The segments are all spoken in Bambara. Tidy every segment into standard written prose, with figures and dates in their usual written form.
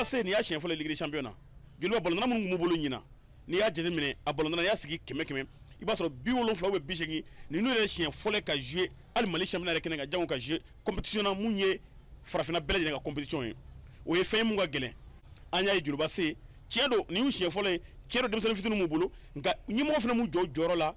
Se nin y'a siɲɛ fɔlɔ Ligue des champions na. Joliba balontanna minnu tun b'u bolo ɲina, n'i y'a jateminɛ a balontanna, y'a sigi 100 100, i b'a sɔrɔ 70 ou 80 ninnu yɛrɛ siɲɛ fɔlɔ ka jouer hali Mali championnat yɛrɛ kɛnɛ kan, jango ka jouer compétition na mun ye farafinna bɛɛ lajɛlen ka compétition ye. O ye fɛn ye mun ka gɛlɛn. An y'a ye Joliba Se, tiɲɛ don, nin y'u siɲɛ fɔlɔ ye, tiɲɛ don, denmisɛnnin fitininw b'u bolo, nka ɲɛmɔgɔ fana m'u jɔ jɔyɔrɔ la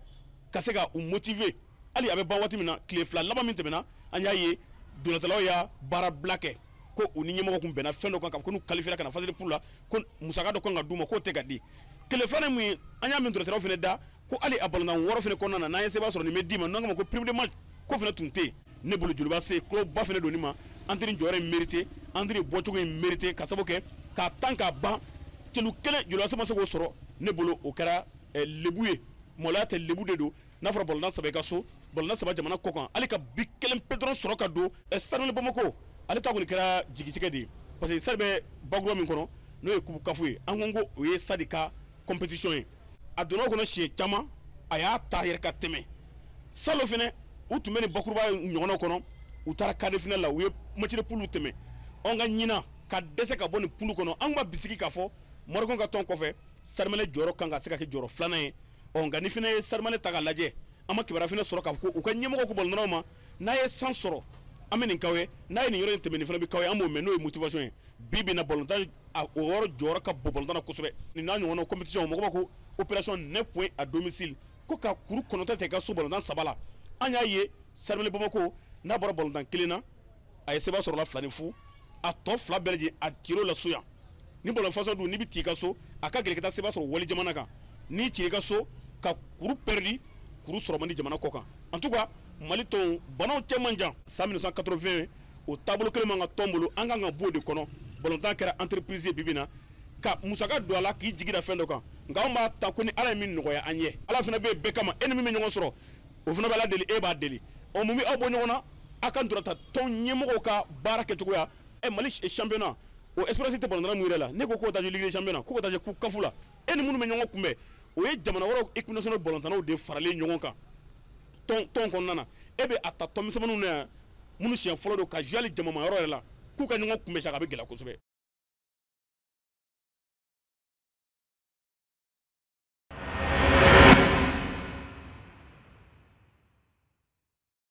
ka se ka u motiver. Hali a bɛ ban waati min na, tile 2 laban min tɛmɛna, an y'a ye donatalaw y'a baarabila kɛ ko u ni ɲɛmɔgɔ kun bɛnna fɛn dɔ kan, k'a fɔ ko n'u qualifiera ka na phase de poule la, ko musaka dɔ kan ka d'u ma, k'o tɛ ka di. Tile filanan mun ye, an y'a mɛn donatalaw fana da ko hali a balontan 6 fana kɔnɔna na, n'an ye seba sɔrɔ nin bɛ d'i ma, n'an k'a ma ko prime de match, k'o fana tun tɛ yen. Ne bolo Joliba Se kuloba fana don nin ma, Antiri jɔyɔrɔ in mérité, Antiri bɔcogo in mérité, ka sababu kɛ k'a tan k'a ban celu kelen Joliba Se ma se k'o sɔrɔ. Ne bolo o kɛra lebu ye, maloya tɛ, lebu de don. N'a fɔra balontan 3 i ka so, balontan 3 jamana kɔ kan, hali ka bi kelen pe dɔrɔn sɔrɔ ka don. Stade Bamako ale ta kɔni kɛra jigitigɛ de ye, parce que Stade bɛ bakuruba min kɔnɔ n'o ye Coupe CAF ye, an ko o ye Stade ka compétition ye. A donna o kɔnɔ siɲɛ caman, a y'a ta yɛrɛ ka tɛmɛ. Salon fɛnɛ u tun bɛ nin bakuruba ɲɔgɔnnaw kɔnɔ, u taara quart de finale la, u ye match de poule tɛmɛ. Ɔ nka ɲinan ka dɛsɛ ka bɔ nin poule kɔnɔ, an b'a bisigi k'a fɔ Marocain ka tɔn kɔfɛ, Stade Malien jɔyɔrɔ kan ka se ka kɛ jɔyɔrɔ filanan ye. Ɔ nka ni fɛnɛ ye Stade Malien ta k'a lajɛ, an ma kibaruya fɛnɛ sɔrɔ k'a fɔ ko u ka ɲɛmɔgɔ ko balontannaw ma n'a ye san sɔrɔ an bɛ nin k'aw ye, n'a ye nin yɔrɔ in tɛmɛ nin fana bɛ k'aw ye, an b'o mɛn, n'o ye motivation ye. Bi bi in na balontan o yɔrɔ jɔyɔrɔ ka bon balontan na kosɛbɛ. Nin n'a ɲɔgɔnna compétition, mɔgɔ b'a ko opération 9 points à domicile, ko ka kuru 9 ta i ka so balontan 3 la. An y'a ye Stade Malien Bamako n'a bɔra balontan kelen na, a ye seba sɔrɔ la 2-0, a tɔ 2 bɛɛ lajɛlen a tir'o la so yan. Ni balon fasɔn dun, n'i bɛ t'i ka so, a ka gɛlɛn ka taa seba sɔrɔ wali jamana kan. N'i cira i ka so ka kuru perdu, kuru sɔrɔ man di jamana kɔ kan. En tout cas Mali tɔnw banaw cɛ man jan. San 1980 o taabolo kelen man ka tɔn bolo, an kan ka bɔ o de kɔnɔ. Balontan kɛra entreprise ye bi bi in na, ka musaka don a la k'i jigi da fɛn dɔ kan, nka anw b'a ta ko ni Ala ye min nɔgɔya an ye, Ala fana bɛ bɛɛ kama. E ni min bɛ ɲɔgɔn sɔrɔ, o fana bɛ Ala deli, e b'a deli. Ɔ mun bɛ aw bɔ ɲɔgɔn na? A ka ntolantan tɔn ɲɛmɔgɔw ka baara kɛcogoya. Mali championnat o expérience tɛ balontanna mun yɛrɛ la, ne ko k'o taa Ligue des champions, k'o taa Coupe CAF la, e ni minnu bɛ ɲɔgɔn kunbɛn, o ye jamana wɛrɛw équipe nationale balontannaw de faralen ɲɔgɔn kan tɔn kɔnɔna na. E bɛ a ta tɔn misɛnmaninw na yan minnu siɲɛ fɔlɔ don ka jouer hali jamana yɔrɔ yɛrɛ la, k'u ka ɲɔgɔn kunbɛn sa, a bɛ gɛlɛya kosɛbɛ.